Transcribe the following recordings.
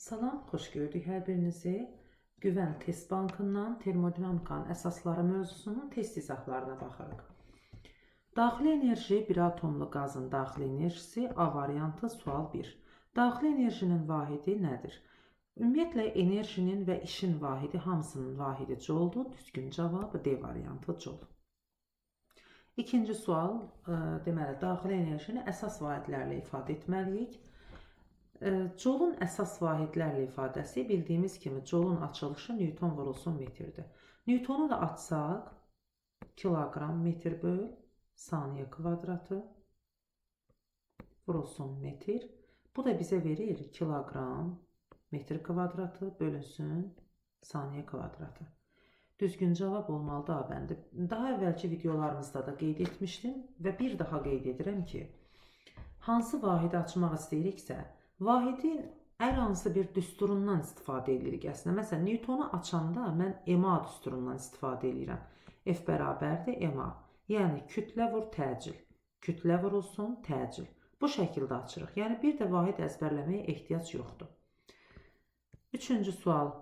Salam, xoş gördük hər birinizi. Güvən Test Bankından termodinamikanın əsasları mövzusunun test izahlarına baxırıq. Daxili enerji bir atomlu qazın daxili enerjisi A variantı sual 1. Daxili enerjinin vahidi nədir? Ümumiyyətlə enerjinin və işin vahidi hamısının vahidi Joule-dur. Düzgün cavab D variantı Joule. İkinci sual, deməli daxili enerjini əsas vahidlərlə ifadə etməliyik. Joule-un əsas vahidlərlə ifadəsi bildiyimiz kimi Joule-un açılışı Newton vurulsun metrdir. Newtonu da açsaq kiloqram metr böl saniyə kvadratı vurulsun metr. Bu da bizə verir kiloqram metr kvadratı bölünsün saniyə kvadratı. Düzgün cavab olmalıdır A bəndi. Daha əvvəlki videolarımızda da qeyd etmişdim və bir daha qeyd edirəm ki, hansı vahidi açmaq istəyiriksə, vahidin hər hansı bir düsturundan istifadə edirik əslində. Məsələn, Newtonu açanda mən MA düsturundan istifadə edirəm. F bərabərdir MA. Yəni, kütlə vur təcil. Kütlə vurulsun təcil. Bu şəkildə açırıq. Yəni, bir də vahid əzbərləməyə ehtiyac yoxdur. Üçüncü sual.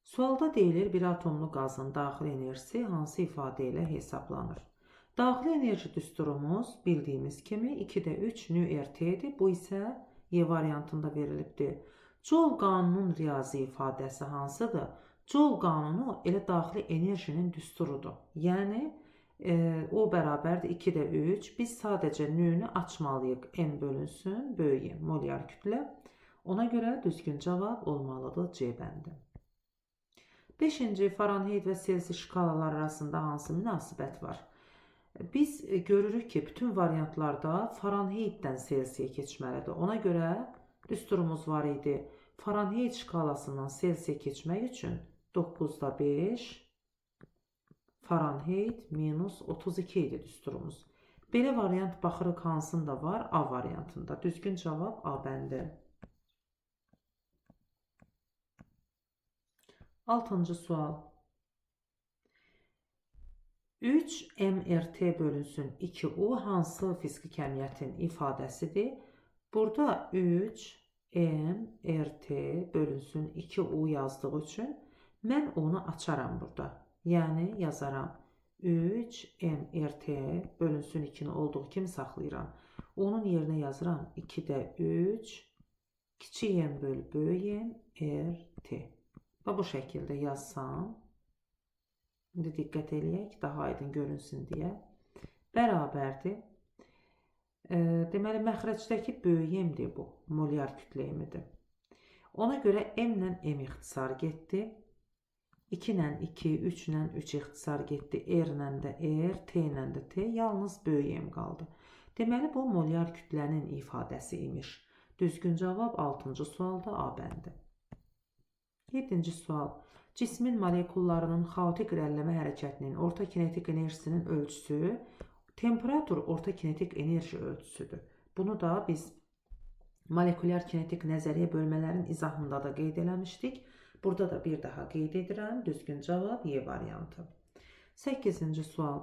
Sualda deyilir, bir atomlu qazın daxili enerjisi hansı ifadə ilə hesablanır? Daxili enerji düsturumuz bildiyimiz kimi 2-də 3 nü RT-dir. Bu isə Y variantında verilibdir. Joule qanunun riyazi ifadəsi hansıdır? Joule qanunu elə daxili enerjinin düsturudur. Yəni, o bərabərdir 2-də 3. Biz sadəcə nü-nü açmalıyıq. N bölünsün, böyük M, molyar kütlə. Ona görə düzgün cavab olmalıdır C bəndi. 5-ci Fahrenheit və Selsi şkalalar arasında hansı münasibət var? Biz görürük ki, bütün variantlarda Fahrenheitdən Selsiyə keçməlidir. Ona görə düsturumuz var idi. Fahrenheit şkalasından Selsiyə keçmək üçün 9,5 Fahrenheit minus 32 idi düsturumuz. Belə variant baxırıq hansında var? A variantında. Düzgün cavab A bəndi. 6-cı sual. 3 MRT bölünsün 2U hansı fiziki kəmiyyətin ifadəsidir? Burada 3 MRT bölünsün 2U yazdığı üçün mən onu açaram burada. Yəni yazaram 3 MRT bölünsün 2-ni olduğu kimi saxlayıram. Onun yerinə yazıram 2-də 3 kiçik M böl böyük M RT. Və bu şəkildə yazsam, İndi diqqət eləyək, daha aydın görünsün deyə. Bərabərdir. Deməli, məxrəcdəki böyük M-dir bu, molyar kütlə M-dir. Ona görə M ilə M ixtisar getdi. 2 ilə 2, 3 ilə 3 ixtisar getdi. R ilə də R, T ilə də T, yalnız böyük M qaldı. Deməli, bu molyar kütlənin ifadəsi imiş. Düzgün cavab 6-cı sualda A bəndi. 7-ci sual. Cismin molekullarının xaotik irəliləmə hərəkətinin orta kinetik enerjisinin ölçüsü temperatur orta kinetik enerji ölçüsüdür. Bunu da biz molekulyar kinetik nəzəriyyə bölmələrin izahında da qeyd eləmişdik. Burada da bir daha qeyd edirəm. Düzgün cavab Y variantı. 8-ci sual.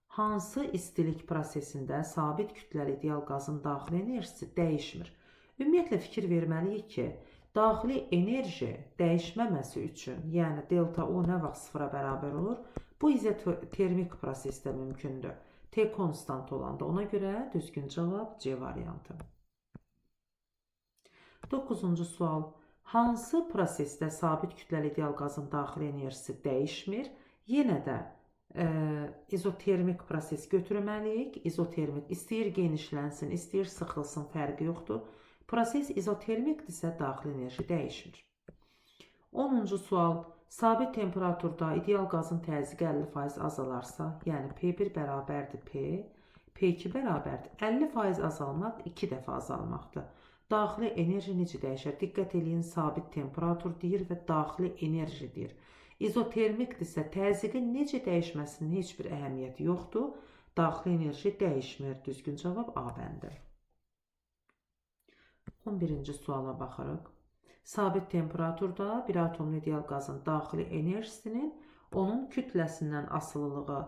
Hansı istilik prosesində sabit kütləli ideal qazın daxili enerjisi dəyişmir? Ümumiyyətlə fikir verməliyik ki, daxili enerji dəyişməməsi üçün, yəni delta U nə vaxt sıfıra bərabər olur, bu izotermik prosesdə mümkündür. T konstant olanda. Ona görə düzgün cavab C variantı. 9-cu sual. Hansı prosesdə sabit kütləli ideal qazın daxili enerjisi dəyişmir? Yenə də izotermik proses götürməliyik. İzotermik istəyir genişlənsin, istəyir sıxılsın, fərqi yoxdur. Proses izotermikdirsə, daxili enerji dəyişmir. 10-cu sual. Sabit temperaturda ideal qazın təzyiqi 50% azalarsa, yəni P1 bərabərdir P, P2 bərabərdir. 50% azalmaq 2 dəfə azalmaqdır. Daxili enerji necə dəyişər? Diqqət eləyin, sabit temperatur deyir və daxili enerji deyir. İzotermikdirsə, təzyiqin necə dəyişməsinin heç bir əhəmiyyəti yoxdur. Daxili enerji dəyişmir. Düzgün cavab A bəndi. 11-ci suala baxırıq. Sabit temperaturda bir atomlu ideal qazın daxili enerjisinin onun kütləsindən asılılığı.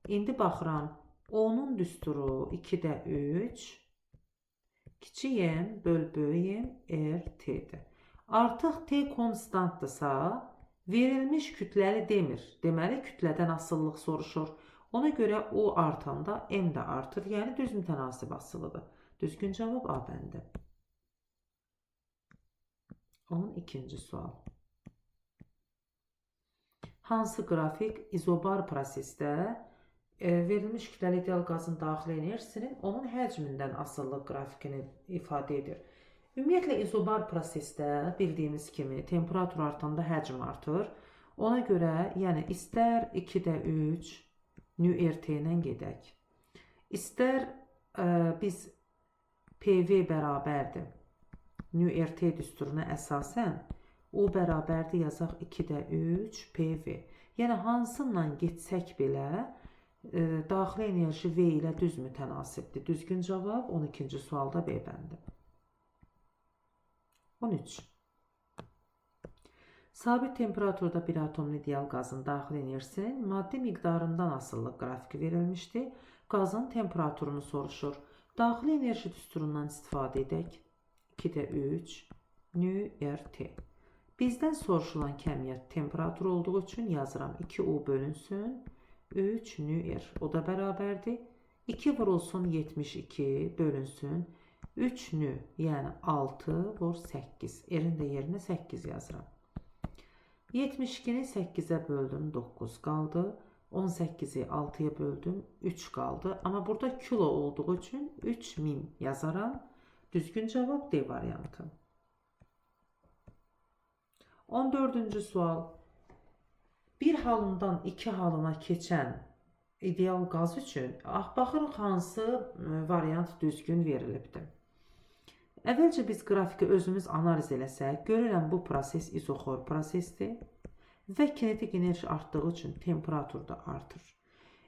İndi baxıram, onun düsturu 2-də 3 Kiçik M böl böyük M RT-dir. Artıq T konstantdırsa, verilmiş kütləni demir. Deməli, kütlədən asılılıq soruşur. Ona görə U artanda M də artır. Yəni, düz mütənasib asılıdır. Düzgün cavab A bəndi. 12-ci sual. Hansı qrafik izobar prosesdə verilmiş kütləli ideal qazın daxili enerjisinin onun həcmindən asılılıq qrafikini ifadə edir? Ümumiyyətlə, izobar prosesdə bildiyimiz kimi temperatur artanda həcm artır. Ona görə, yəni istər 2-də 3 nü RT ilə gedək. İstər biz PV bərabərdir nü RT düsturuna əsasən U bərabərdir yazaq 2-də 3 PV. Yəni hansından getsək belə daxili enerji V ilə düz mütənasibdir. Düzgün cavab 12-ci sualda B bəndi. 13. Sabit temperaturda bir atomlu ideal qazın daxili enerjisinin maddi miqdarından asılılıq qrafiki verilmişdi. Qazın temperaturunu soruşur. Daxili enerji düsturundan istifadə edək. 2-də 3 nü RT. Bizdən soruşulan kəmiyyət temperatur olduğu üçün yazıram 2U bölünsün 3 nü R. O da bərabərdir. 2 vurulsun 72 bölünsün 3 nü, yəni 6 vur 8. R-in də yerinə 8 yazıram. 72-ni 8-ə böldüm, 9 qaldı. 18-i 6-ya böldüm, 3 qaldı. Amma burada kilo olduğu üçün 3000 yazaram. Düzgün cavab D variantı. 14-cü sual. Bir halından iki halına keçən ideal qaz üçün baxırıq hansı variant düzgün verilibdir. Əvvəlcə biz qrafiki özümüz analiz eləsək, görürəm bu proses izoxor prosesdir və kinetik enerji artdığı üçün temperatur da artır.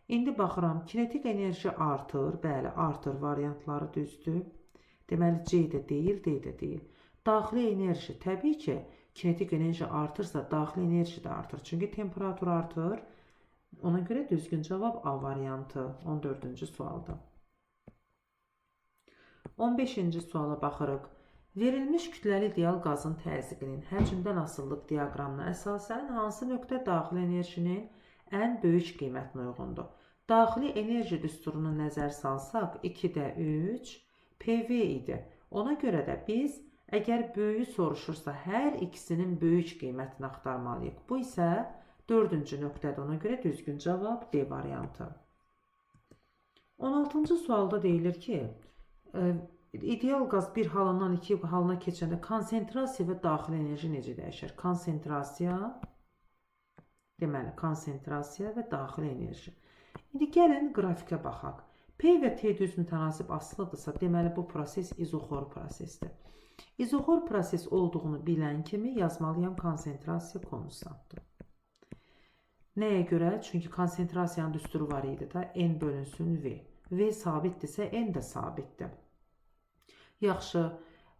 İndi baxıram, kinetik enerji artır, bəli, artır variantları düzdür. Deməli, C də deyil, D də deyil. Daxili enerji, təbii ki, kinetik enerji artırsa, daxili enerji də artır. Çünki temperatur artır. Ona görə düzgün cavab A variantı 14-cü sualda. 15-ci suala baxırıq. Verilmiş kütləli ideal qazın təzyiqinin həcmdən asılılıq diaqramına əsasən hansı nöqtə daxili enerjinin ən böyük qiymətinə uyğundur? Daxili enerji düsturuna nəzər salsaq 2-də 3 PV idi. Ona görə də biz əgər böyüyü soruşursa hər ikisinin böyük qiymətini axtarmalıyıq. Bu isə 4-cü nöqtədir. Ona görə düzgün cavab D variantı. 16-cı sualda deyilir ki, ideal qaz bir halından iki halına keçəndə konsentrasiya və daxili enerji necə dəyişir? Konsentrasiya, deməli, konsentrasiya və daxili enerji. İndi gəlin qrafikə baxaq. P və T düz mütənasib asılıdırsa, deməli, bu proses izoxor prosesdir. İzoxor proses olduğunu bilən kimi yazmalıyam konsentrasiya konstantdır. Nəyə görə? Çünki konsentrasiyanın düsturu var idi da, N bölünsün V. V sabitdirsə, N də sabitdir. Yaxşı,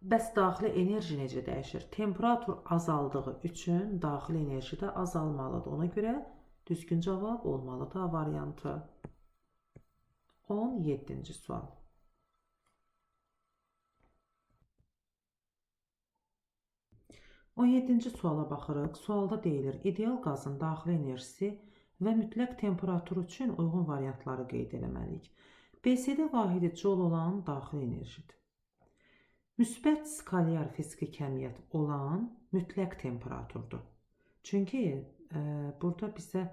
bəs daxili enerji necə dəyişir? Temperatur azaldığı üçün daxili enerji də azalmalıdır. Ona görə düzgün cavab olmalıdır A variantı. 17-ci sual. 17-ci suala baxırıq. Sualda deyilir, ideal qazın daxili enerjisi və mütləq temperatur üçün uyğun variantları qeyd eləməliyik. BC-də vahidi col olan daxili enerjidir. Müsbət skalyar fiziki kəmiyyət olan mütləq temperaturdur. Çünki burada bizə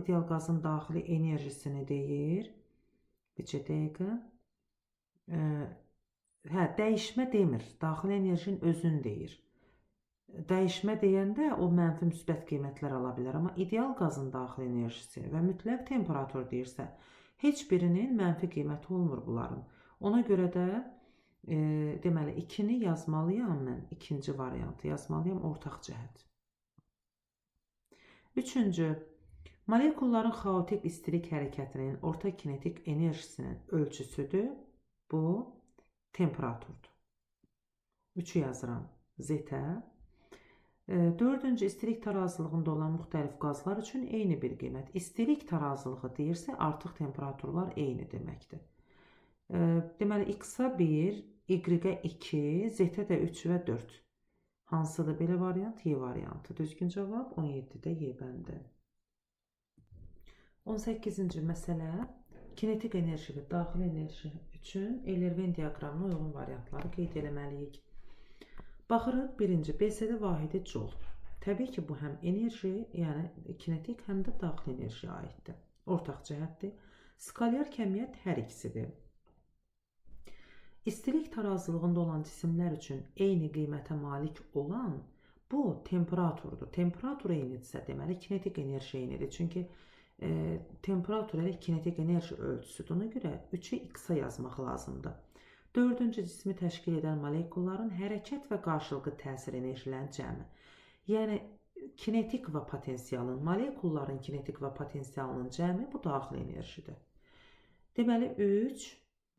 ideal qazın daxili enerjisini deyir. Bir dəqiqə. Dəyişmə demir. Daxili enerjinin özünü deyir. Dəyişmə deyəndə o mənfi müsbət qiymətlər ala bilər. Amma ideal qazın daxili enerjisi və mütləq temperatur deyirsə, heç birinin mənfi qiyməti olmur bunların. Ona görə də deməli 2-ni yazmalıyam mən. İkinci variantı yazmalıyam ortaq cəhət. Üçüncü, molekulların xaotik istilik hərəkətinin orta kinetik enerjisinin ölçüsüdür. Bu temperaturdur. 3-ü yazıram Z-ə. Dördüncü, istilik tarazlığında olan müxtəlif qazlar üçün eyni bir qiymət. İstilik tarazlığı deyirsə, artıq temperaturlar eyni deməkdir. Deməli, X-a 1, Y-ə 2, Z-ə də 3 və 4. Hansıdır belə variant? Y variantı. Düzgün cavab 17-də Y bəndi. 18-ci məsələ. Kinetik enerji və daxili enerji üçün Euler-Venn diaqramına uyğun variantları qeyd eləməliyik. Baxırıq, birinci BSD vahidi Joule. Təbii ki, bu həm enerji, yəni kinetik, həm də daxili enerjiyə aiddir. Ortaq cəhətdir. Skalyar kəmiyyət hər ikisidir. İstilik tarazlığında olan cisimlər üçün eyni qiymətə malik olan bu temperaturdur. Temperatur eynidirsə, deməli kinetik enerji eynidir. Çünki temperatur elə kinetik enerji ölçüsüdür. Ona görə 3-ü X-a yazmaq lazımdır. Dördüncü cismi təşkil edən molekulların hərəkət və qarşılıqlı təsir enerjilərinin cəmi. Yəni kinetik və potensialın, molekulların kinetik və potensialının cəmi bu daxili enerjidir. Deməli 3,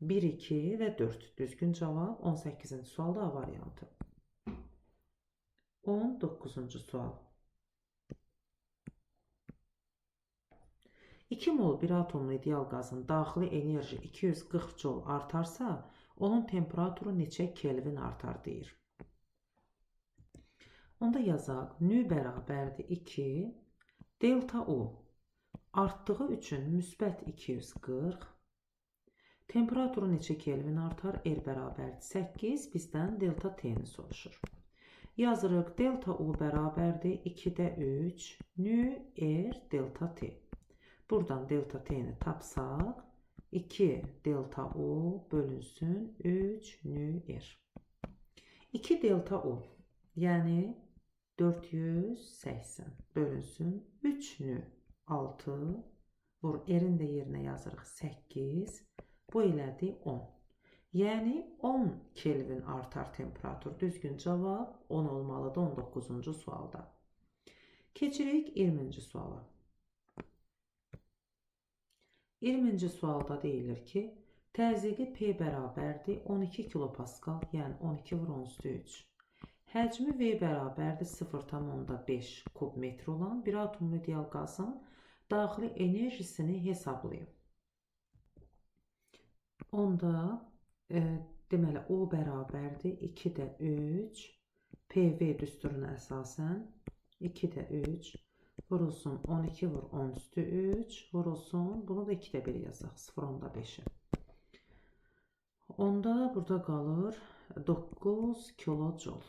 1, 2 və 4. Düzgün cavab 18-ci sualda A variantı. 19-cu sual. 2 mol bir atomlu ideal qazın daxili enerji 240 joule artarsa, onun temperaturu neçə Kelvin artar deyir. Onda yazaq, nü bərabərdir 2, delta U artdığı üçün müsbət 240, temperaturu neçə Kelvin artar, R bərabərdir 8, bizdən delta T-ni soruşur. Yazırıq, delta U bərabərdir 2-də 3, nü R delta T. Buradan delta T-ni tapsaq, 2 delta U bölünsün 3 nü R. 2 delta U, yəni 480 bölünsün 3 nü 6, vur R-in də yerinə yazırıq 8, bu elədi 10. Yəni 10 Kelvin artar temperatur. Düzgün cavab 10 olmalıdır 19-cu sualda. Keçirik 20-ci suala. 20-ci sualda deyilir ki, təzyiqi P bərabərdir 12 kilopaskal, yəni 12 vur 10 üstü 3. Həcmi V bərabərdir 0,5 kub metr olan bir atomlu ideal qazın daxili enerjisini hesablayın. Onda deməli O bərabərdir 2-də 3, PV düsturuna əsasən 2-də 3 vurulsun 12 vur 10 üstü 3 vurulsun, bunu da 2-də 1 yazaq, 0,5-i. Onda burada qalır 9 kilojoule.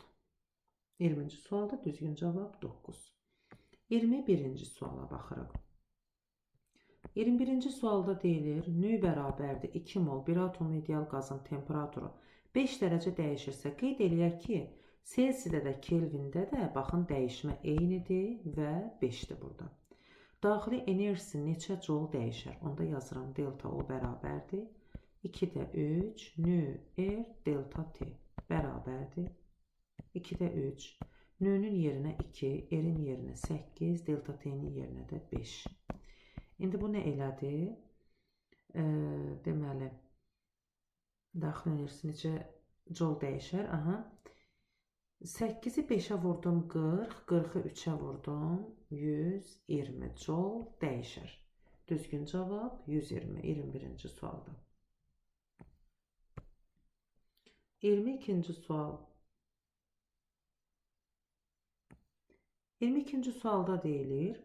20-ci sualda düzgün cavab 9. 21-ci suala baxırıq. 21-ci sualda deyilir, nü bərabərdir 2 mol bir atomlu ideal qazın temperaturu 5 dərəcə dəyişirsə, qeyd eləyək ki, Selsidə də, Kelvində də, baxın, dəyişmə eynidir və 5-dir burada. Daxili enerjisi neçə joule dəyişər? Onda yazıram, delta O bərabərdir 2-də 3 nü R delta T bərabərdir 2-də 3. Nü-nün yerinə 2, R-in yerinə 8, delta T-nin yerinə də 5. İndi bu nə elədi? Deməli, daxili enerjisi neçə joule dəyişər? Aha. 8-i 5-ə vurdum 40, 40-ı 3-ə vurdum 120 joule dəyişər. Düzgün cavab 120, 21-ci sualda. 22-ci sual. 22-ci sualda deyilir,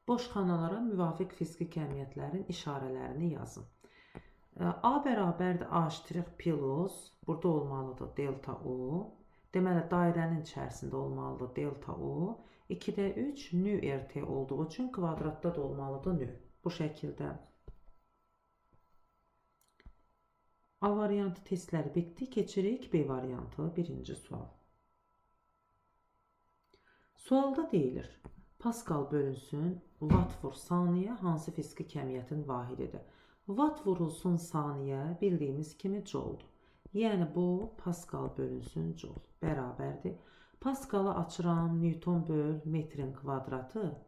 boş xanalara müvafiq fiziki kəmiyyətlərin işarələrini yazın. A bərabərdir A ştrix plus, burada olmalıdır delta U. Deməli, dairənin içərisində olmalıdır delta U. 2-də 3 nü RT olduğu üçün kvadratda da olmalıdır nü. Bu şəkildə. A variantı testləri bitdi. Keçirik B variantı, birinci sual. Sualda deyilir, Pascal bölünsün, watt vur saniyə hansı fiziki kəmiyyətin vahididir? Watt vurulsun saniyə bildiyimiz kimi joule-dur. Yəni bu Pascal bölünsün joule bərabərdir. Pascalı açıram, Newton böl metrin kvadratı.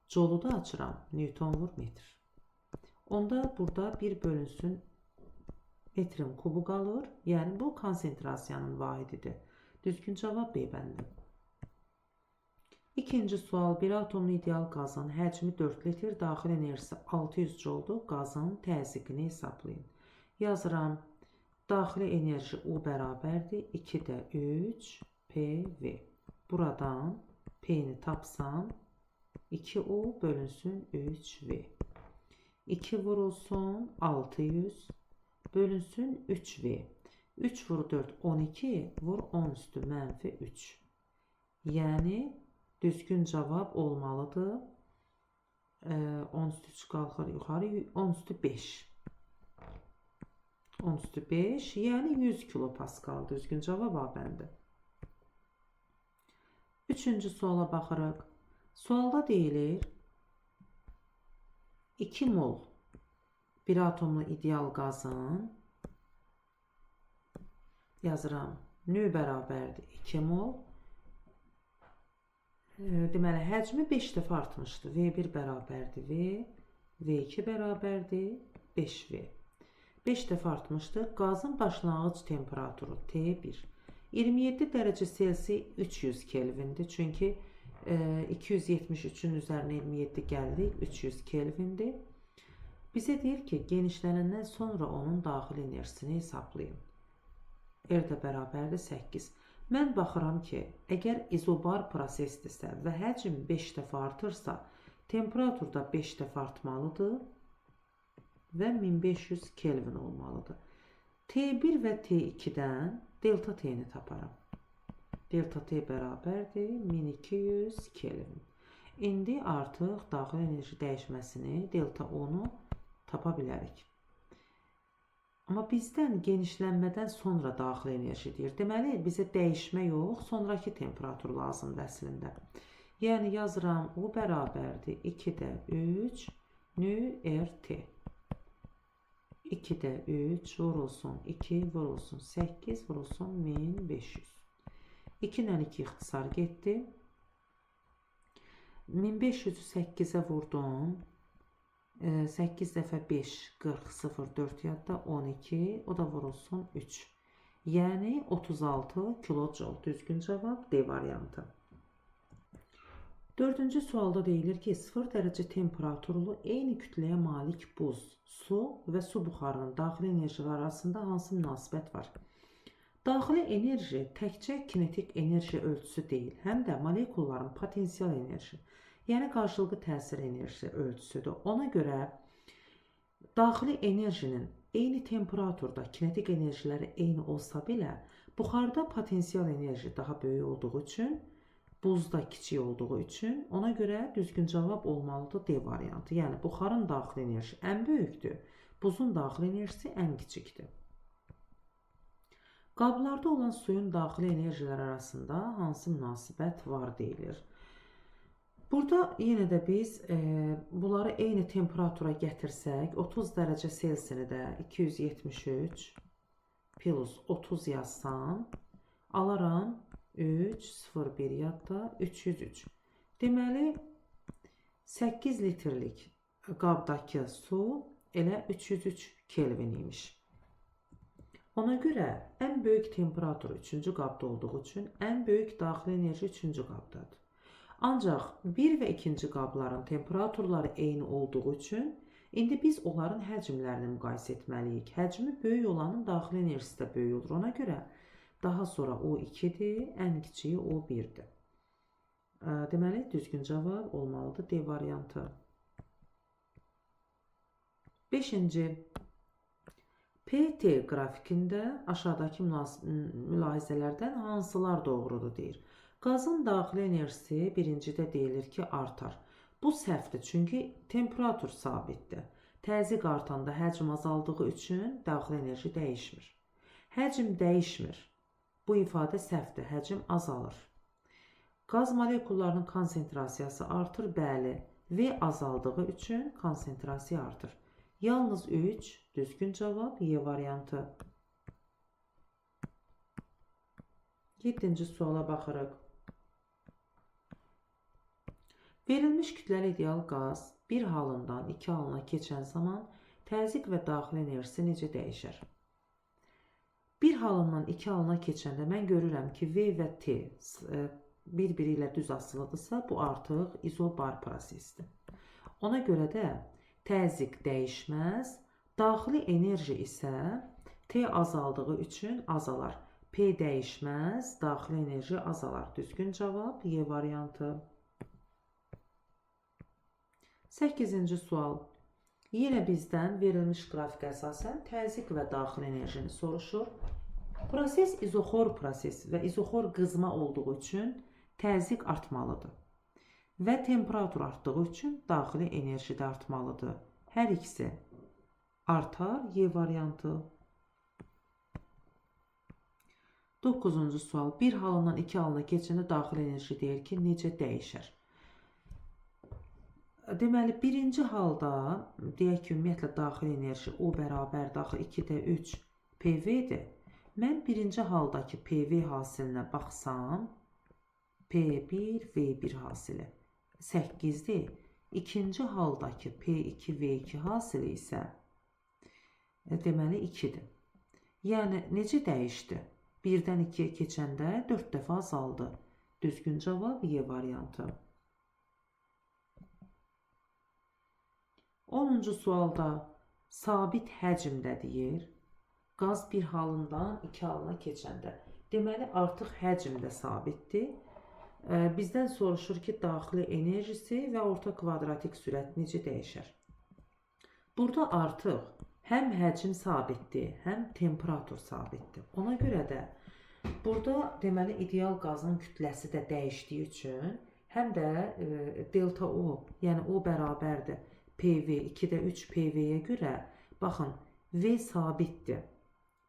Joule-u da açıram, Newton vur metr. Onda burada 1 bölünsün metrin kubu qalır. Yəni bu konsentrasiyanın vahididir. Düzgün cavab B bəndi. İkinci sual, bir atomlu ideal qazın həcmi 4 litr, daxil enerjisi 600 jouldur. Qazın təzyiqini hesablayın. Yazıram, daxili enerji U bərabərdir 2-də 3 PV. Buradan P-ni tapsam 2U bölünsün 3V. 2 vurulsun 600 bölünsün 3V. 3 vur 4 12 vur 10 üstü mənfi 3. Yəni düzgün cavab olmalıdır. 10 üstü 3 qalxır yuxarı 10 üstü 5. 10 üstü 5, yəni 100 kilopaskal düzgün cavab A bəndi. Üçüncü suala baxırıq. Sualda deyilir 2 mol bir atomlu ideal qazın, yazıram, nü bərabərdir 2 mol. Deməli, həcmi 5 dəfə artmışdı. V1 bərabərdir V, V2 bərabərdir 5V. 5 dəfə artmışdı. Qazın başlanğıc temperaturu T1. 27 dərəcə Selsi 300 Kelvindir. Çünki 273-ün üzərinə 27 gəldik, 300 Kelvindir. Bizə deyir ki, genişlənəndən sonra onun daxili enerjisini hesablayın. R də bərabərdir 8. Mən baxıram ki, əgər izobar prosesdirsə və həcm 5 dəfə artırsa, temperatur da 5 dəfə artmalıdır və 1500 Kelvin olmalıdır. T1 və T2-dən delta T-ni taparam. Delta T bərabərdir 1200 Kelvin. İndi artıq daxili enerji dəyişməsini, delta O-nu tapa bilərik. Amma bizdən genişlənmədən sonra daxili enerji deyir. Deməli, bizə dəyişmə yox, sonrakı temperatur lazımdır əslində. Yəni, yazıram, O bərabərdir 2-də 3 nü RT. 2-də 3 vurulsun 2 vurulsun 8 vurulsun 1500. 2 ilə 2 ixtisar getdi. 1500-ü 8-ə vurdum. 8 dəfə 5, 40, 0, 4 yadda 12, o da vurulsun 3. Yəni 36 kilojoule. Düzgün cavab D variantı. Dördüncü sualda deyilir ki, 0 dərəcə temperaturlu eyni kütləyə malik buz, su və su buxarının daxili enerjilər arasında hansı münasibət var? Daxili enerji təkcə kinetik enerji ölçüsü deyil, həm də molekulların potensial enerji, yəni qarşılıqlı təsir enerjisi ölçüsüdür. Ona görə daxili enerjinin eyni temperaturda kinetik enerjiləri eyni olsa belə, buxarda potensial enerji daha böyük olduğu üçün, buzda kiçik olduğu üçün, ona görə düzgün cavab olmalıdır D variantı. Yəni buxarın daxili enerjisi ən böyükdür, buzun daxili enerjisi ən kiçikdir. Qablarda olan suyun daxili enerjilər arasında hansı münasibət var deyilir. Burada yenə də biz bunları eyni temperatura gətirsək, 30 dərəcə Selsini də 273 plus 30 yazsam, alaram 3, 0, 1 yadda 303. Deməli, 8 litrlik qabdakı su elə 303 Kelvin imiş. Ona görə ən böyük temperatur 3-cü qabda olduğu üçün ən böyük daxili enerji 3-cü qabdadır. Ancaq 1 və 2-ci qabların temperaturları eyni olduğu üçün indi biz onların həcmlərini müqayisə etməliyik. Həcmi böyük olanın daxili enerjisi də böyük olur. Ona görə daha sonra O2-dir, ən kiçiyi O1-dir. Deməli, düzgün cavab olmalıdır D variantı. 5-ci. PT qrafikində aşağıdakı mülahizələrdən hansılar doğrudur deyir. Qazın daxili enerjisi birincidə deyilir ki, artar. Bu səhvdir, çünki temperatur sabitdir. Təzyiq artanda həcm azaldığı üçün daxili enerji dəyişmir. Həcm dəyişmir. Bu ifadə səhvdir, həcm azalır. Qaz molekullarının konsentrasiyası artır, bəli. V azaldığı üçün konsentrasiya artır. Yalnız 3, düzgün cavab Y variantı. 7-ci suala baxırıq. Verilmiş kütləli ideal qaz bir halından iki halına keçən zaman təzyiq və daxili enerjisi necə dəyişər? Bir halından iki halına keçəndə mən görürəm ki, V və T bir-biri ilə düz asılıdırsa, bu artıq izobar prosesdir. Ona görə də təzyiq dəyişməz, daxili enerji isə T azaldığı üçün azalar. P dəyişməz, daxili enerji azalar. Düzgün cavab Y variantı. 8-ci sual. Yenə bizdən verilmiş qrafikə əsasən təzyiq və daxili enerjini soruşur. Proses izoxor proses və izoxor qızma olduğu üçün təzyiq artmalıdır. Və temperatur artdığı üçün daxili enerji də artmalıdır. Hər ikisi artar. Y variantı. 9-cu sual. Bir halından iki halına keçəndə daxili enerji deyir ki, necə dəyişər? Deməli, birinci halda, deyək ki, ümumiyyətlə daxili enerji O bərabərdir, axı 2-də 3 PV-dir. Mən birinci haldakı PV hasilinə baxsam, P1, V1 hasili 8-dir. İkinci haldakı P2, V2 hasili isə deməli 2-dir. Yəni, necə dəyişdi? 1-dən 2-yə keçəndə 4 dəfə azaldı. Düzgün cavab Y variantı. 10-cu sualda sabit həcmdə deyir. Qaz bir halından iki halına keçəndə. Deməli, artıq həcm də sabitdir. Bizdən soruşur ki, daxili enerjisi və orta kvadratik sürət necə dəyişər? Burada artıq həm həcm sabitdir, həm temperatur sabitdir. Ona görə də burada deməli ideal qazın kütləsi də dəyişdiyi üçün həm də delta U, yəni O bərabərdir PV 2-də 3 PV-yə görə, baxın, V sabitdir.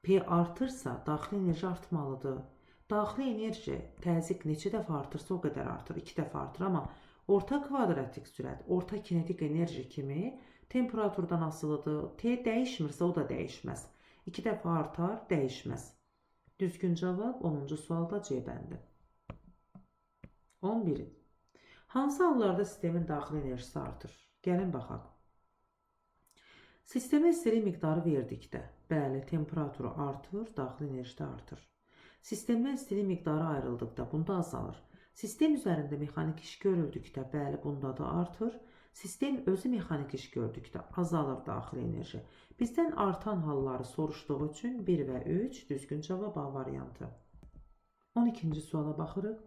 P artırsa, daxili enerji artmalıdır. Daxili enerji təzyiq neçə dəfə artırsa o qədər artır, 2 dəfə artır, amma orta kvadratik sürət, orta kinetik enerji kimi temperaturdan asılıdır. T dəyişmirsə o da dəyişməz. 2 dəfə artar, dəyişməz. Düzgün cavab 10-cu sualda C bəndi. 11. Hansı hallarda sistemin daxili enerjisi artır? Gəlin baxaq. Sistemə istilik miqdarı verdikdə, bəli, temperaturu artır, daxili enerji də artır. Sistemdən istilik miqdarı ayrıldıqda bunda azalır. Sistem üzərində mexanik iş görüldükdə, bəli, bunda da artır. Sistem özü mexanik iş gördükdə azalır daxili enerji. Bizdən artan halları soruşduğu üçün 1 və 3 düzgün cavab A variantı. 12-ci suala baxırıq.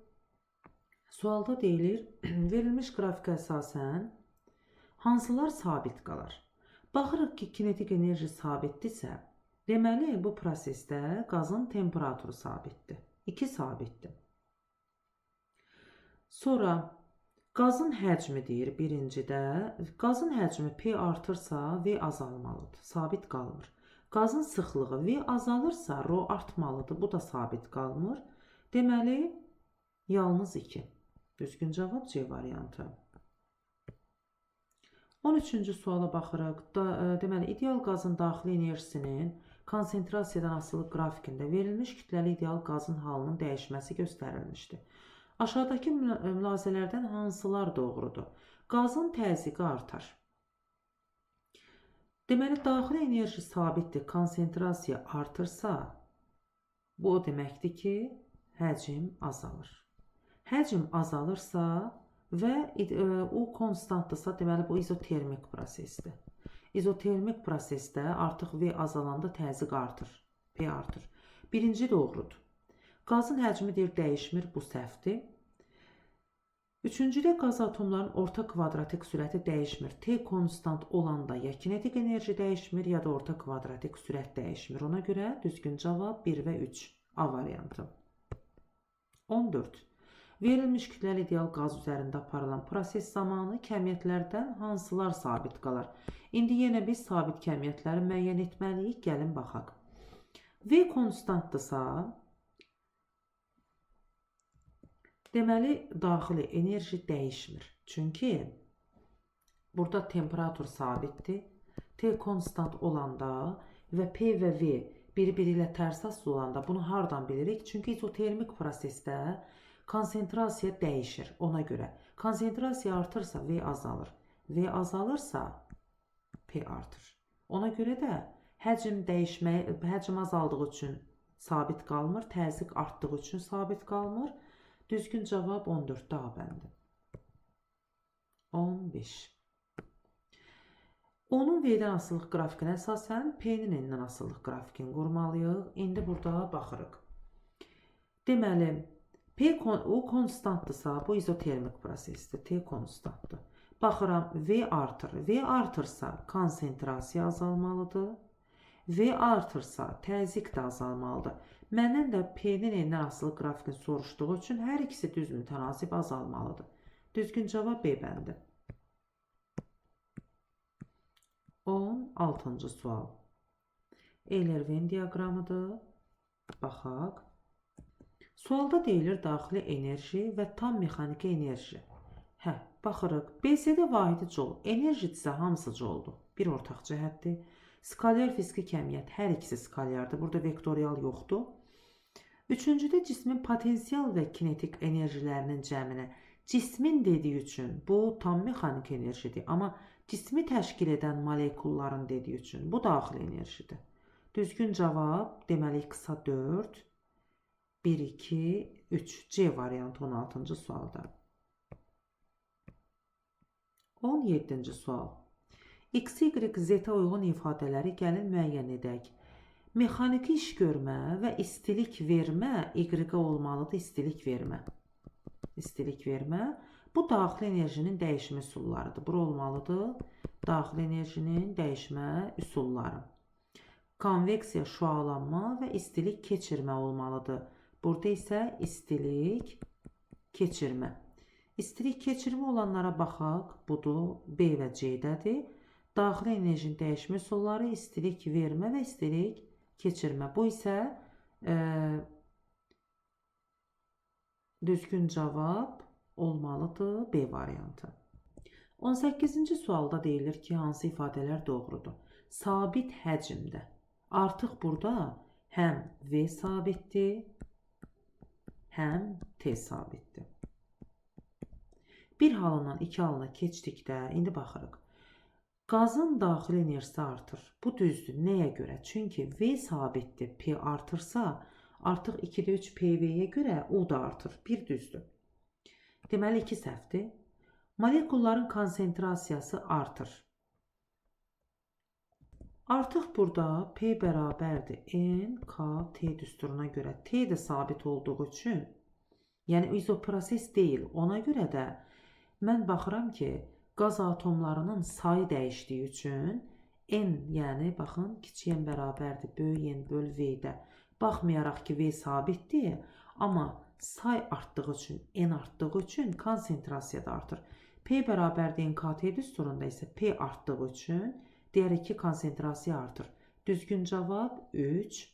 Sualda deyilir, verilmiş qrafikə əsasən hansılar sabit qalar? Baxırıq ki, kinetik enerji sabitdirsə, deməli, bu prosesdə qazın temperaturu sabitdir. 2 sabitdir. Sonra qazın həcmi deyir birincidə. Qazın həcmi P artırsa, V azalmalıdır. Sabit qalmır. Qazın sıxlığı V azalırsa, rho artmalıdır. Bu da sabit qalmır. Deməli, yalnız 2. Düzgün cavab C variantı. 13-cü suala baxırıq. Deməli, ideal qazın daxili enerjisinin konsentrasiyadan asılı qrafikində verilmiş kütləli ideal qazın halının dəyişməsi göstərilmişdir. Aşağıdakı mülahizələrdən hansılar doğrudur? Qazın təzyiqi artar. Deməli, daxili enerji sabitdir, konsentrasiya artırsa, bu o deməkdir ki, həcm azalır. Həcm azalırsa və U konstantdırsa, deməli, bu izotermik prosesdir. İzotermik prosesdə artıq V azalanda təzyiq artır, P artır. Birinci doğrudur. Qazın həcmi deyir, dəyişmir, bu səhvdir. Üçüncüdə qaz atomlarının orta kvadratik sürəti dəyişmir. T konstant olanda ya kinetik enerji dəyişmir, ya da orta kvadratik sürət dəyişmir. Ona görə düzgün cavab 1 və 3 A variantı. 14. Verilmiş kütləli ideal qaz üzərində aparılan proses zamanı kəmiyyətlərdən hansılar sabit qalar? İndi yenə biz sabit kəmiyyətləri müəyyən etməliyik. Gəlin baxaq. V konstantdırsa, deməli, daxili enerji dəyişmir. Çünki burada temperatur sabitdir. T konstant olanda və P və V bir-biri ilə tərs asılı olanda bunu hardan bilirik? Çünki izotermik prosesdə konsentrasiya dəyişir ona görə. Konsentrasiya artırsa V azalır. V azalırsa P artır. Ona görə də həcm dəyişməyi, həcm azaldığı üçün sabit qalmır, təzyiq artdığı üçün sabit qalmır. Düzgün cavab 14-də A bəndi. 15. Onun V-dən asılılıq qrafikinə əsasən P-nin N-dən asılılıq qrafikini qurmalıyıq. İndi burada baxırıq. Deməli, U konstantdırsa, bu izotermik prosesdir. T konstantdır. Baxıram, V artır. V artırsa, konsentrasiya azalmalıdır. V artırsa, təzyiq də azalmalıdır. Məndən də P-nin N-dən asılı qrafikini soruşduğu üçün hər ikisi düz mütənasib azalmalıdır. Düzgün cavab B bəndi. 16-cı sual. Euler-Venn diaqramıdır. Baxaq. Sualda deyilir daxili enerji və tam mexaniki enerji. Hə, baxırıq. BC-də vahidi col, enerjidirsə hamısı coldur. Bir ortaq cəhətdir. Skalyar fiziki kəmiyyət, hər ikisi skalyardır. Burada vektorial yoxdur. Üçüncüdə cismin potensial və kinetik enerjilərinin cəminə. Cismin dediyi üçün bu tam mexaniki enerjidir. Amma cismi təşkil edən molekulların dediyi üçün bu daxili enerjidir. Düzgün cavab deməli x-a 4, 1, 2, 3. C variantı 16-cı sualda. 17-ci sual. X, Y, Z-ə uyğun ifadələri gəlin müəyyən edək. Mexaniki iş görmə və istilik vermə Y-ə olmalıdır istilik vermə. İstilik vermə. Bu daxili enerjinin dəyişmə üsullarıdır. Bura olmalıdır daxili enerjinin dəyişmə üsulları. Konveksiya, şüalanma və istilik keçirmə olmalıdır. Burada isə istilik keçirmə. İstilik keçirmə olanlara baxaq. Budur, B və C-dədir. Daxili enerjinin dəyişmə üsulları istilik vermə və istilik keçirmə. Bu isə düzgün cavab olmalıdır B variantı. 18-ci sualda deyilir ki, hansı ifadələr doğrudur? Sabit həcmdə. Artıq burada həm V sabitdir, həm T sabitdir. Bir halından iki halına keçdikdə indi baxırıq. Qazın daxili enerjisi artır. Bu düzdür. Nəyə görə? Çünki V sabitdir. P artırsa, artıq 2-də 3 PV-yə görə U da artır. Bir düzdür. Deməli, 2 səhvdir. Molekulların konsentrasiyası artır. Artıq burada P bərabərdir N, K, T düsturuna görə. T də sabit olduğu üçün, yəni izoproses deyil. Ona görə də mən baxıram ki, qaz atomlarının sayı dəyişdiyi üçün N, yəni baxın, kiçik N bərabərdir böyük N böl V-də. Baxmayaraq ki, V sabitdir, amma say artdığı üçün, N artdığı üçün konsentrasiya da artır. P bərabərdir NKT düsturunda isə P artdığı üçün deyərik ki, konsentrasiya artır. Düzgün cavab 3.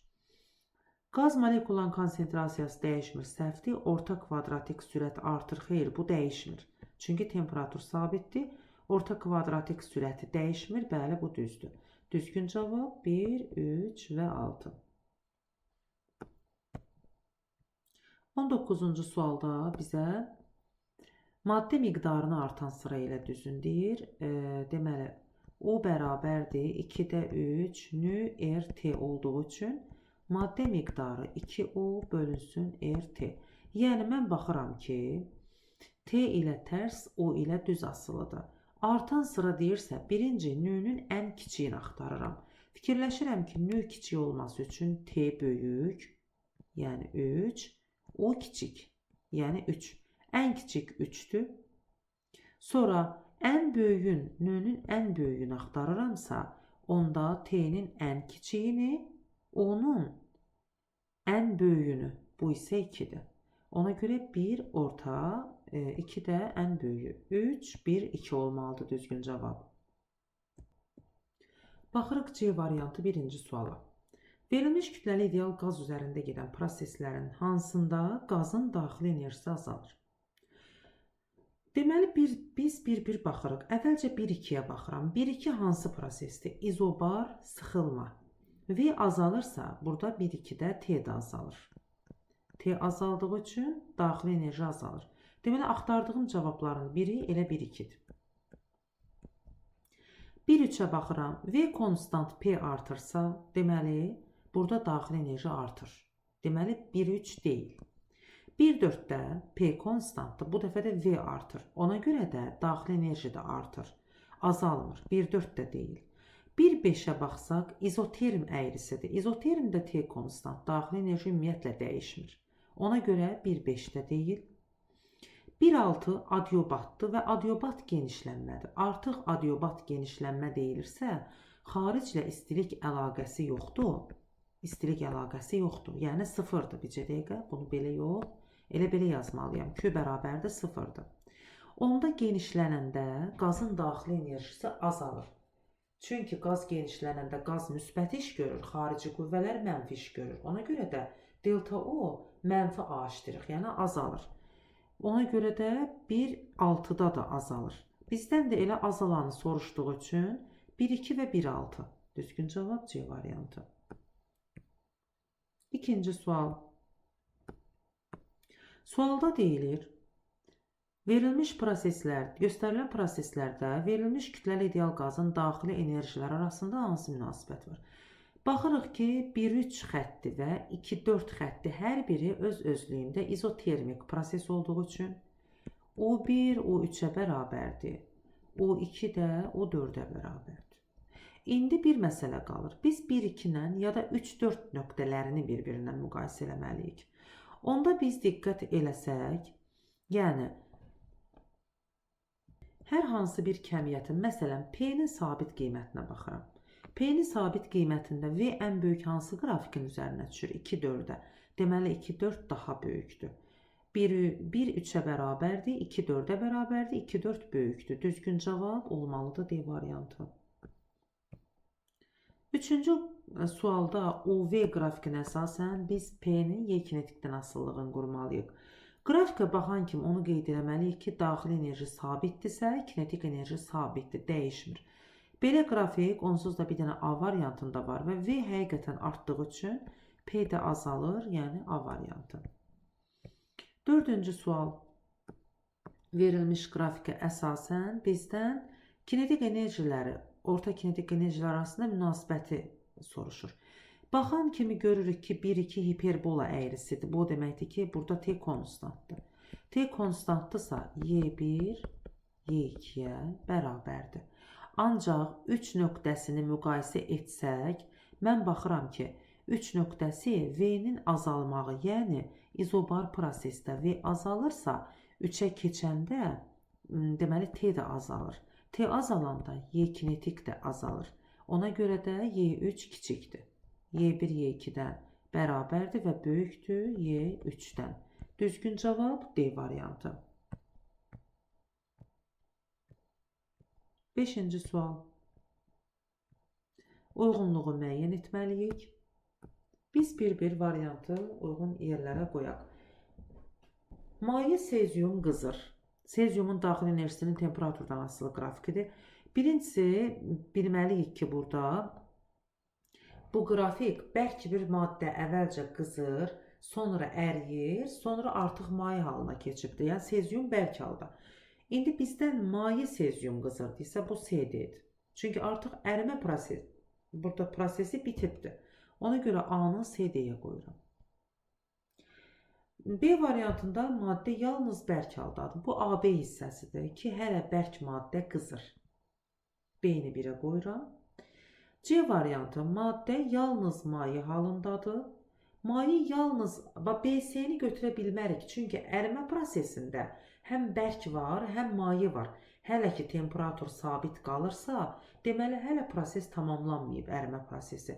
Qaz molekulların konsentrasiyası dəyişmir, səhvdir. Orta kvadratik sürət artır, xeyr, bu dəyişmir. Çünki temperatur sabitdir. Orta kvadratik sürəti dəyişmir, bəli, bu düzdür. Düzgün cavab 1, 3 və 6. 19-cu sualda bizə maddə miqdarını artan sıra ilə düzün deyir. Deməli, O bərabərdir 2-də 3 nü RT olduğu üçün maddə miqdarı 2O bölünsün RT. Yəni, mən baxıram ki, T ilə tərs, O ilə düz asılıdır. Artan sıra deyirsə, birinci nü-nün ən kiçiyini axtarıram. Fikirləşirəm ki, nü kiçik olması üçün T böyük, yəni 3, O kiçik, yəni 3. Ən kiçik 3-dür. Sonra ən böyüyün, nü-nün ən böyüyünü axtarıramsa, onda T-nin ən kiçiyini, onun ən böyüyünü, bu isə 2-dir. Ona görə 1 orta, 2 də ən böyüyü. 3, 1, 2 olmalıdır düzgün cavab. Baxırıq C variantı birinci suala. Verilmiş kütləli ideal qaz üzərində gedən proseslərin hansında qazın daxili enerjisi azalır? Deməli, biz bir-bir baxırıq. Əvvəlcə 1-2-yə baxıram. 1-2 hansı prosesdir? İzobar sıxılma. V azalırsa, burada 1-2-də T də azalır. T azaldığı üçün daxili enerji azalır. Deməli, axtardığım cavabların biri elə 1-2-dir. 1-3-ə baxıram. V konstant P artırsa, deməli, burada daxili enerji artır. Deməli, 1-3 deyil. 1,4-də P konstantdır. Bu dəfə də V artır. Ona görə də daxili enerji də artır. Azalmır. 1,4 də deyil. 1,5-ə baxsaq, izoterm əyrisidir. İzotermdə T konstant, daxili enerji ümumiyyətlə dəyişmir. Ona görə 1,5 də deyil. 1,6 adiobatdır və adiobat genişlənmədir. Artıq adiobat genişlənmə deyilirsə, xariclə istilik əlaqəsi yoxdur. İstilik əlaqəsi yoxdur. Yəni 0-dır. Bircə dəqiqə, bunu belə yox, elə belə yazmalıyam. Q bərabərdir 0-dır. Onda genişlənəndə qazın daxili enerjisi azalır. Çünki qaz genişlənəndə qaz müsbət iş görür, xarici qüvvələr mənfi iş görür. Ona görə də delta O mənfi A ştrix, yəni azalır. Ona görə də 1,6-da da azalır. Bizdən də elə azalanı soruşduğu üçün 1,2 və 1,6. Düzgün cavab C variantı. İkinci sual. Sualda deyilir, verilmiş proseslər, göstərilən proseslərdə verilmiş kütləli ideal qazın daxili enerjilər arasında hansı münasibət var? Baxırıq ki, 1,3 xətti və 2,4 xətti hər biri öz özlüyündə izotermik proses olduğu üçün O1 O3-ə bərabərdir, O2 də O4-ə bərabərdir. İndi bir məsələ qalır. Biz 1,2 ilə ya da 3,4 nöqtələrini bir-birindən müqayisə eləməliyik. Onda biz diqqət eləsək, yəni hər hansı bir kəmiyyətin, məsələn, P-nin sabit qiymətinə baxıram. P-nin sabit qiymətində V ən böyük hansı qrafikin üzərinə düşür? 2,4-ə. Deməli, 2,4 daha böyükdür. 1,3-ə bərabərdir, 2,4-ə bərabərdir, 2,4 böyükdür. Düzgün cavab olmalıdır D variantı. Üçüncü sualda UV qrafikinə əsasən biz P-nin Y kinetikdən asılılığını qurmalıyıq. Qrafikə baxan kimi onu qeyd eləməliyik ki, daxili enerji sabitdirsə, kinetik enerji sabitdir, dəyişmir. Belə qrafik onsuz da bir dənə A variantında var və V həqiqətən artdığı üçün P də azalır, yəni A variantı. Dördüncü sual. Verilmiş qrafikə əsasən bizdən kinetik enerjiləri, orta kinetik enerjilər arasında münasibəti soruşur. Baxan kimi görürük ki, 1-2 hiperbola əyrisidir. Bu o deməkdir ki, burada T konstantdır. T konstantdırsa Y1 Y2-yə bərabərdir. Ancaq 3 nöqtəsini müqayisə etsək, mən baxıram ki, 3 nöqtəsi V-nin azalmağı, yəni izobar prosesdə V azalırsa, 3-ə keçəndə deməli T də azalır. T azalanda Y kinetik də azalır. Ona görə də Y3 kiçikdir. Y1 Y2-dən bərabərdir və böyükdür Y3-dən. Düzgün cavab D variantı. Beşinci sual. Uyğunluğu müəyyən etməliyik. Biz bir-bir variantı uyğun yerlərə qoyaq. Maye sezyum qızır. Sezyumun daxili enerjisinin temperaturdan asılı qrafikidir. Birincisi, bilməliyik ki, burada bu qrafik bərk bir maddə əvvəlcə qızır, sonra əriyir, sonra artıq maye halına keçibdir. Yəni, sezyum bərk halda. İndi bizdən maye sezyum qızırdısa, bu CD-dir. Çünki artıq ərimə prosesi, burada prosesi bitibdir. Ona görə A-nı CD-yə qoyuram. B variantında maddə yalnız bərk haldadır. Bu AB hissəsidir ki, hələ bərk maddə qızır. B-ni 1-ə qoyuram. C variantı maddə yalnız maye halındadır. Maye yalnız BC-ni götürə bilmərik. Çünki ərimə prosesində həm bərk var, həm maye var. Hələ ki temperatur sabit qalırsa, deməli hələ proses tamamlanmayıb, ərimə prosesi.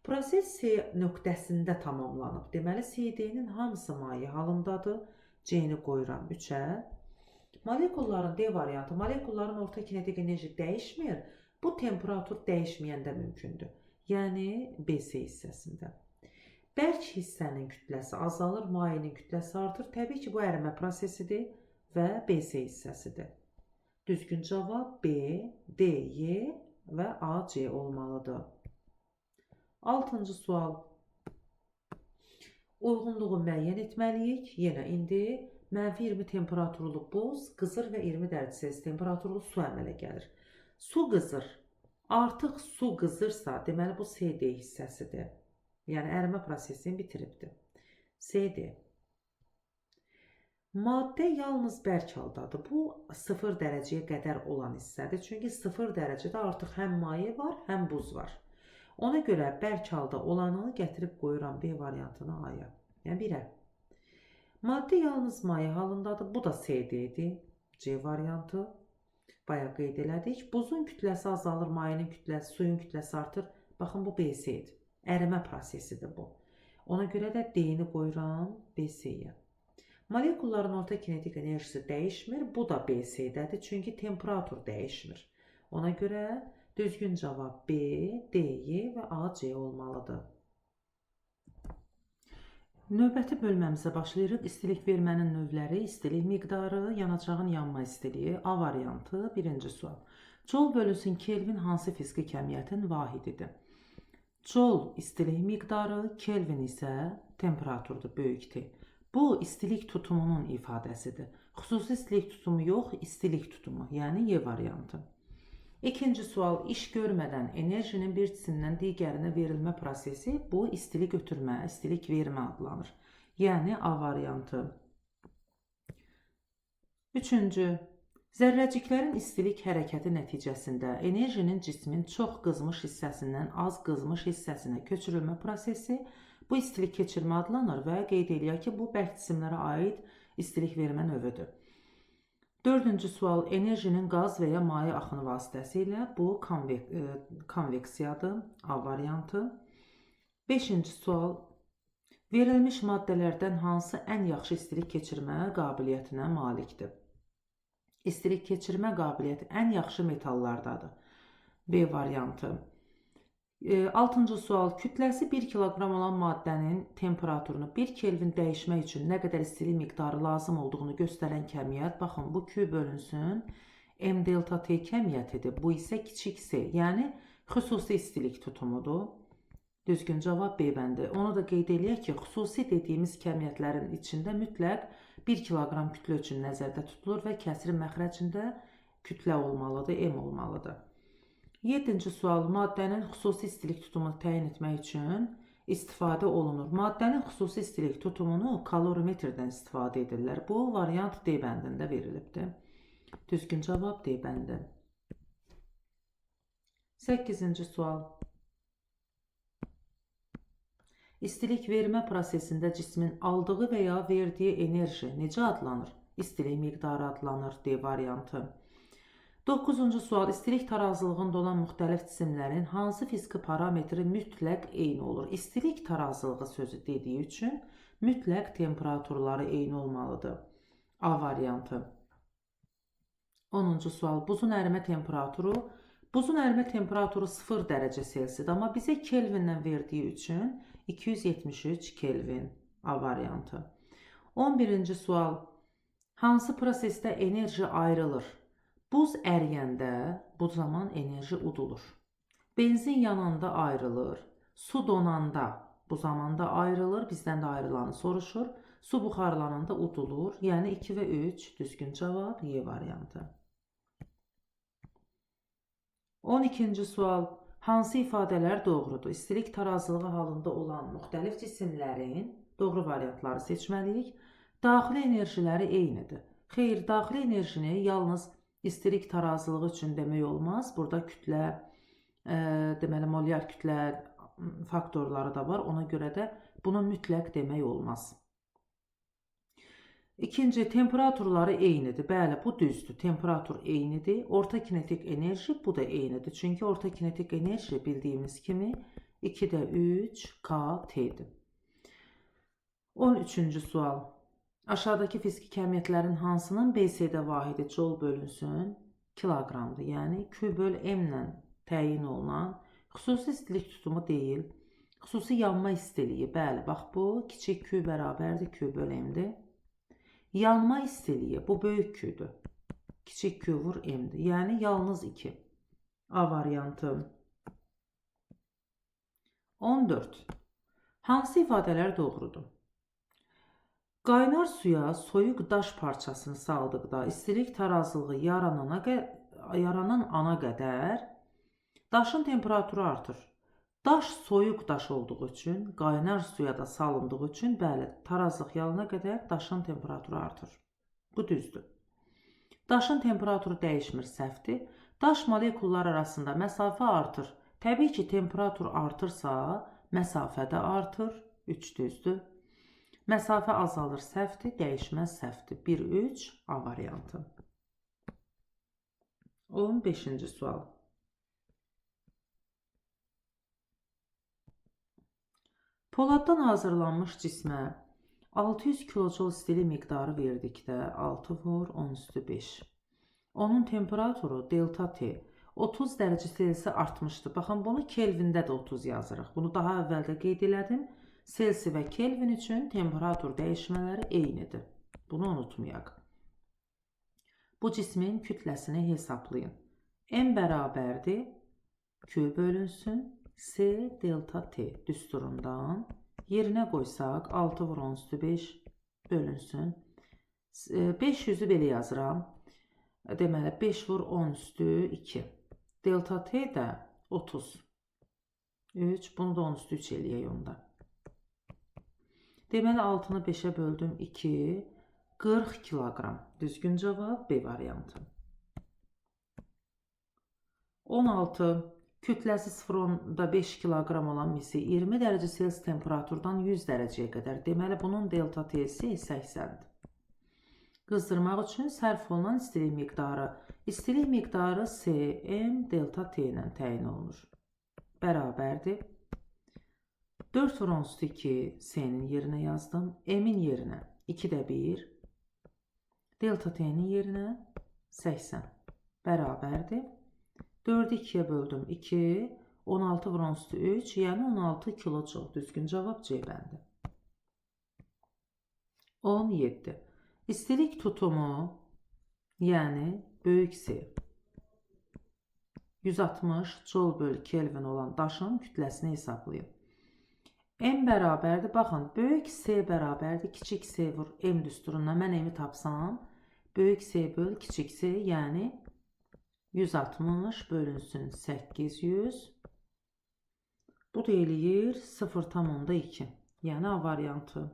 Proses C nöqtəsində tamamlanıb. Deməli CD-nin hamısı maye halındadır. C-ni qoyuram 3-ə. Molekulların D variantı, molekulların orta kinetik enerji dəyişmir. Bu temperatur dəyişməyəndə mümkündür. Yəni BC hissəsində. Bərk hissənin kütləsi azalır, mayenin kütləsi artır. Təbii ki, bu ərimə prosesidir və BC hissəsidir. Düzgün cavab B, D, Y və AC olmalıdır. Altıncı sual. Uyğunluğu müəyyən etməliyik. Yenə indi mənfi 20 temperaturlu buz qızır və 20 dərəcə Selsi temperaturlu su əmələ gəlir. Su qızır. Artıq su qızırsa, deməli bu CD hissəsidir. Yəni ərimə prosesini bitiribdir. CD. Maddə yalnız bərk haldadır. Bu 0 dərəcəyə qədər olan hissədir. Çünki 0 dərəcədə artıq həm maye var, həm buz var. Ona görə bərk halda olanı gətirib qoyuram B variantını A-ya. Yəni 1-ə. Maddə yalnız maye halındadır. Bu da CD-dir. C variantı. Bayaq qeyd elədik. Buzun kütləsi azalır, mayenin kütləsi, suyun kütləsi artır. Baxın, bu BC-dir. Ərimə prosesidir bu. Ona görə də D-ni qoyuram BC-yə. Molekulların orta kinetik enerjisi dəyişmir. Bu da BC-dədir. Çünki temperatur dəyişmir. Ona görə düzgün cavab B, D, Y və A, C olmalıdır. Növbəti bölməmizə başlayırıq. İstilik vermənin növləri, istilik miqdarı, yanacağın yanma istiliyi, A variantı, birinci sual. Joule bölünsün Kelvin hansı fiziki kəmiyyətin vahididir? Joule istilik miqdarı, Kelvin isə temperaturdur, böyük T. Bu, istilik tutumunun ifadəsidir. Xüsusi istilik tutumu yox, istilik tutumu, yəni Y variantı. İkinci sual, iş görmədən enerjinin bir cisimdən digərinə verilmə prosesi, bu istilik ötürmə, istilik vermə adlanır. Yəni A variantı. Üçüncü, zərrəciklərin istilik hərəkəti nəticəsində enerjinin cismin çox qızmış hissəsindən az qızmış hissəsinə köçürülmə prosesi, bu istilik keçirmə adlanır və qeyd eləyək ki, bu bərk cisimlərə aid istilik vermə növüdür. Dördüncü sual, enerjinin qaz və ya maye axını vasitəsilə, bu konveksiyadır, A variantı. Beşinci sual, verilmiş maddələrdən hansı ən yaxşı istilik keçirmə qabiliyyətinə malikdir? İstilik keçirmə qabiliyyəti ən yaxşı metallardadır. B variantı. Altıncı sual, kütləsi 1 kiloqram olan maddənin temperaturunu 1 Kelvin dəyişmək üçün nə qədər istilik miqdarı lazım olduğunu göstərən kəmiyyət, baxın, bu Q bölünsün M delta T kəmiyyətidir. Bu isə kiçik S, yəni xüsusi istilik tutumudur. Düzgün cavab B bəndi. Onu da qeyd eləyək ki, xüsusi dediyimiz kəmiyyətlərin içində mütləq 1 kiloqram kütlə üçün nəzərdə tutulur və kəsirin məxrəcində kütlə olmalıdır, M olmalıdır. Yeddinci sual, maddənin xüsusi istilik tutumunu təyin etmək üçün istifadə olunur. Maddənin xüsusi istilik tutumunu kalorimetrdən istifadə edirlər. Bu variant D bəndində verilibdir. Düzgün cavab D bəndi. Səkkizinci sual. İstilik vermə prosesində cismin aldığı və ya verdiyi enerji necə adlanır? İstilik miqdarı adlanır, D variantı. 9-cu sual, istilik tarazlığında olan müxtəlif cisimlərin hansı fiziki parametri mütləq eyni olur? İstilik tarazlığı sözü dediyi üçün mütləq temperaturları eyni olmalıdır. A variantı. 10-cu sual, buzun ərimə temperaturu. Buzun ərimə temperaturu 0 dərəcə Selsidir, amma bizə Kelvindən verdiyi üçün 273 Kelvin. A variantı. 11-ci sual, hansı prosesdə enerji ayrılır? Buz əriyəndə bu zaman enerji udulur. Benzin yananda ayrılır. Su donanda bu zamanda ayrılır. Bizdən də ayrılanı soruşur. Su buxarlananda udulur. Yəni 2 və 3 düzgün cavab Y variantı. 12-ci sual. Hansı ifadələr doğrudur? İstilik tarazlığı halında olan müxtəlif cisimlərin doğru variantları seçməliyik. Daxili enerjiləri eynidir. Xeyr, daxili enerjini yalnız İstilik tarazlığı üçün demək olmaz. Burada kütlə, deməli molyar kütlə faktorları da var. Ona görə də bunu mütləq demək olmaz. İkinci, temperaturları eynidir. Bəli, bu düzdür. Temperatur eynidir. Orta kinetik enerji bu da eynidir. Çünki orta kinetik enerji bildiyimiz kimi 2-də 3 KT-dir. 13-cü sual. Aşağıdakı fiziki kəmiyyətlərin hansının BC-də vahidi joule bölünsün kiloqramdır. Yəni Q böl M ilə təyin olunan xüsusi istilik tutumu deyil. Xüsusi yanma istiliyi. Bəli, bax bu kiçik Q bərabərdir Q böl M-dir. Yanma istiliyi bu böyük Q-dür. Kiçik Q vur M-dir. Yəni yalnız 2. A variantı. 14. Hansı ifadələr doğrudur? Qaynar suya soyuq daş parçasını saldıqda istilik tarazlığı yaranan ana qədər daşın temperaturu artır. Daş soyuq daş olduğu üçün, qaynar suya da salındığı üçün, bəli, tarazlıq yalana qədər daşın temperaturu artır. Bu düzdür. Daşın temperaturu dəyişmir, səhvdir. Daş molekullar arasında məsafə artır. Təbii ki, temperatur artırsa, məsafə də artır. 3 düzdür. Məsafə azalır, səhvdir. Dəyişməz, səhvdir. 1, 3, A variantı. 15-ci sual. Poladdan hazırlanmış cismə 600 kilojol istilik miqdarı verdikdə 6 vur 10 üstü 5. Onun temperaturu delta T 30 dərəcə Selsi artmışdı. Baxın, bunu Kelvində də 30 yazırıq. Bunu daha əvvəldə qeyd elədim. Selsi və Kelvin üçün temperatur dəyişmələri eynidir. Bunu unutmayaq. Bu cismin kütləsini hesablayın. M bərabərdir Q bölünsün S delta T düsturundan yerinə qoysaq 6 vur 10 üstü 5 bölünsün. 500-ü belə yazıram. Deməli 5 vur 10 üstü 2. Delta T də 30. 3. Bunu da 10 üstü 3 eləyək onda. Deməli 6-nı 5-ə böldüm 2. 40 kiloqram. Düzgün cavab B variantı. 16. Kütləsi 0,5 kiloqram olan misi 20 dərəcə Selsi temperaturdan 100 dərəcəyə qədər. Deməli, bunun delta T-si 80-dir. Qızdırmaq üçün sərf olunan istilik miqdarı. İstilik miqdarı S, M, delta T ilə təyin olunur. Bərabərdir. 4 vur 10 üstü 2 S-nin yerinə yazdım. M-in yerinə 2-də 1. Delta T-nin yerinə 80. Bərabərdir. 4-ü 2-yə böldüm 2, 16 vur 10 üstü 3, yəni 16 kilojol. Düzgün cavab C bəndi. 17. İstilik tutumu, yəni böyük S, 160 jol bölü Kelvin olan daşın kütləsini hesablayın. M bərabərdir. Baxın, böyük S bərabərdir. Kiçik S vur M düsturundan mən M-i tapsam, böyük S böl kiçik S, yəni 160 bölünsün 800. Bu da eləyir 0,2. Yəni A variantı.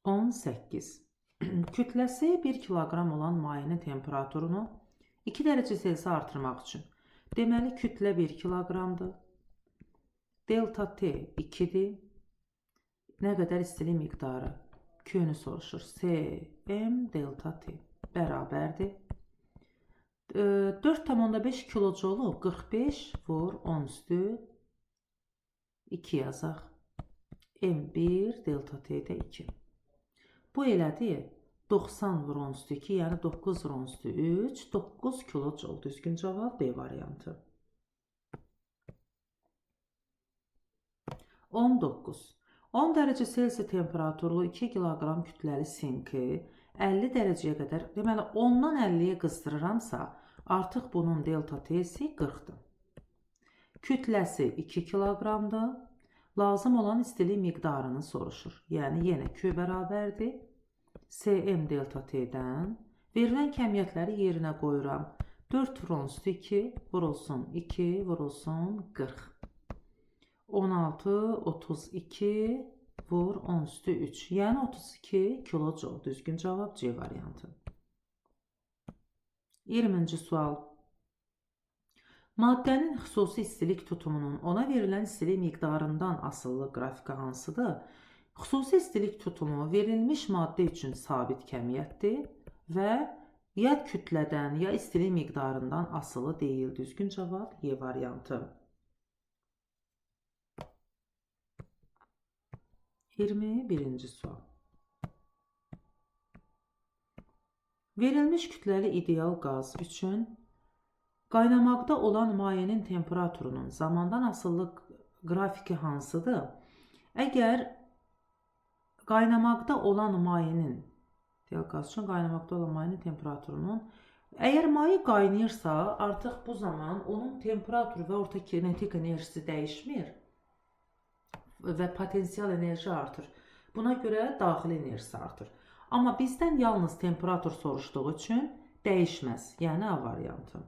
18. Kütləsi 1 kiloqram olan mayenin temperaturunu 2 dərəcə Selsi artırmaq üçün. Deməli, kütlə 1 kiloqramdır. Delta T 2-dir. Nə qədər istilik miqdarı? Q-nü soruşur. S, M, delta T bərabərdir. 4,5 kilojolu 45 vur 10 üstü 2 yazaq. M1 delta T-də 2. Bu elədi 90 vur 10 üstü 2, yəni 9 vur 10 üstü 3, 9 kilojol. Düzgün cavab B variantı. 19. 10 dərəcə Selsi temperaturlu 2 kiloqram kütləli sinki 50 dərəcəyə qədər, deməli 10-dan 50-yə qızdırıramsa, artıq bunun delta T-si 40-dır. Kütləsi 2 kiloqramdır. Lazım olan istilik miqdarını soruşur. Yəni yenə Q bərabərdir SM delta T-dən. Verilən kəmiyyətləri yerinə qoyuram. 4 vur 10 üstü 2 vurulsun 2 vurulsun 40. 16, 32 vur 10 üstü 3. Yəni 32 kilojol. Düzgün cavab C variantı. 20-ci sual. Maddənin xüsusi istilik tutumunun ona verilən istilik miqdarından asılı qrafika hansıdır? Xüsusi istilik tutumu verilmiş maddə üçün sabit kəmiyyətdir və ya kütlədən, ya istilik miqdarından asılı deyil. Düzgün cavab Y variantı. 21-ci sual. Verilmiş kütləli ideal qaz üçün qaynamaqda olan mayenin temperaturunun zamandan asılı qrafiki hansıdır? Əgər qaynamaqda olan mayenin, ideal qaz üçün qaynamaqda olan mayenin temperaturunun, əgər maye qaynayırsa, artıq bu zaman onun temperaturu və orta kinetik enerjisi dəyişmir və potensial enerji artır. Buna görə daxili enerjisi artır. Amma bizdən yalnız temperatur soruşduğu üçün dəyişməz. Yəni A variantı.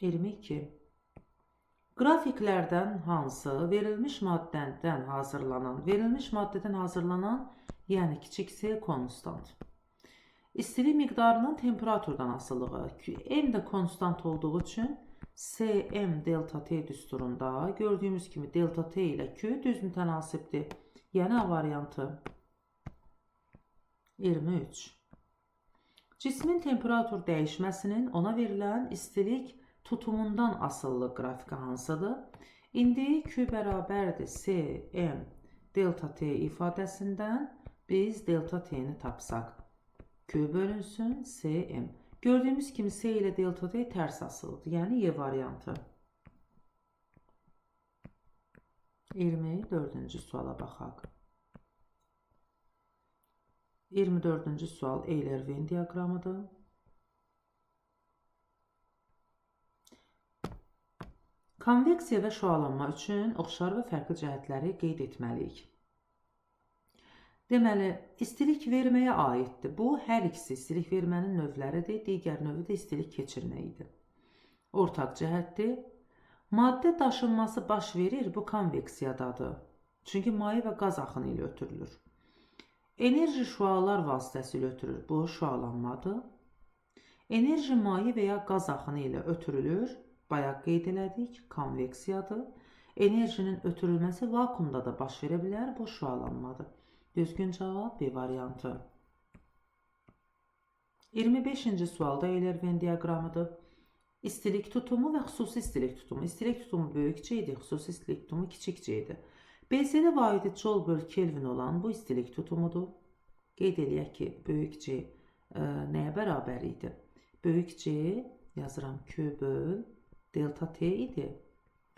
22. Qrafiklərdən hansı verilmiş maddədən hazırlanan, yəni kiçik S konstant. İstilik miqdarının temperaturdan asılılığı, M də konstant olduğu üçün SM delta T düsturunda gördüyümüz kimi delta T ilə Q düz mütənasibdir. Yəni A variantı. 23. Cismin temperatur dəyişməsinin ona verilən istilik tutumundan asılılıq qrafiki hansıdır? İndi Q bərabərdir S M delta T ifadəsindən biz delta T-ni tapsaq. Q bölünsün S M. Gördüyümüz kimi S ilə delta T tərs asılıdır. Yəni Y variantı. 24-cü suala baxaq. 24-cü sual Euler-Venn diaqramıdır. Konveksiya və şüalanma üçün oxşar və fərqli cəhətləri qeyd etməliyik. Deməli, istilik verməyə aiddir. Bu, hər ikisi istilik vermənin növləridir. Digər növü də istilik keçirmə idi. Ortaq cəhətdir. Maddə daşınması baş verir, bu konveksiyadadır. Çünki maye və qaz axını ilə ötürülür. Enerji şüalar vasitəsilə ötürür. Bu, şüalanmadır. Enerji maye və ya qaz axını ilə ötürülür. Bayaq qeyd elədik, konveksiyadır. Enerjinin ötürülməsi vakuumda da baş verə bilər. Bu, şüalanmadır. Düzgün cavab B variantı. 25-ci sualda Euler-Venn diaqramıdır. İstilik tutumu və xüsusi istilik tutumu. İstilik tutumu böyük C idi, xüsusi istilik tutumu kiçik C idi. BC-də vahidi Joule böl Kelvin olan bu istilik tutumudur. Qeyd eləyək ki, böyük C nəyə bərabər idi? Böyük C yazıram Q böl delta T idi.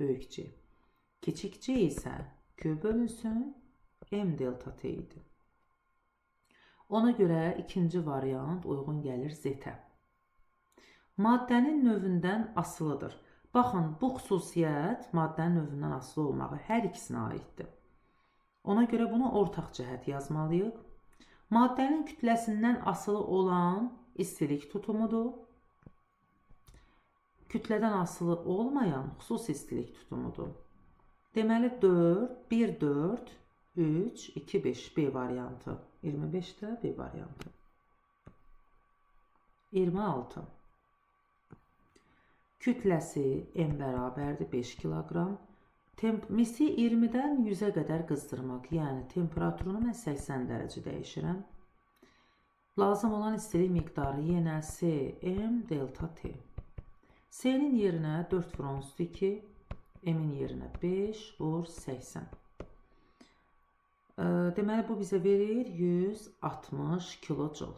Böyük C. Kiçik C isə Q bölünsün M delta T idi. Ona görə ikinci variant uyğun gəlir Z-ə. Maddənin növündən asılıdır. Baxın, bu xüsusiyyət maddənin növündən asılı olmağı hər ikisinə aiddir. Ona görə bunu ortaq cəhət yazmalıyıq. Maddənin kütləsindən asılı olan istilik tutumudur. Kütlədən asılı olmayan xüsusi istilik tutumudur. Deməli, 4, 1, 4, 3, 2, 5 B variantı. 25-də B variantı. 26. Kütləsi M bərabərdir 5 kiloqram. Misi 20-dən 100-ə qədər qızdırmaq, yəni temperaturunu mən 80 dərəcə dəyişirəm. Lazım olan istilik miqdarı yenə S, M, delta T. S-nin yerinə 4 vur 12, M-in yerinə 5 vur 80. Deməli, bu bizə verir 160 kilojoule.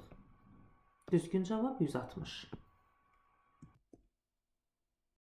Düzgün cavab 160.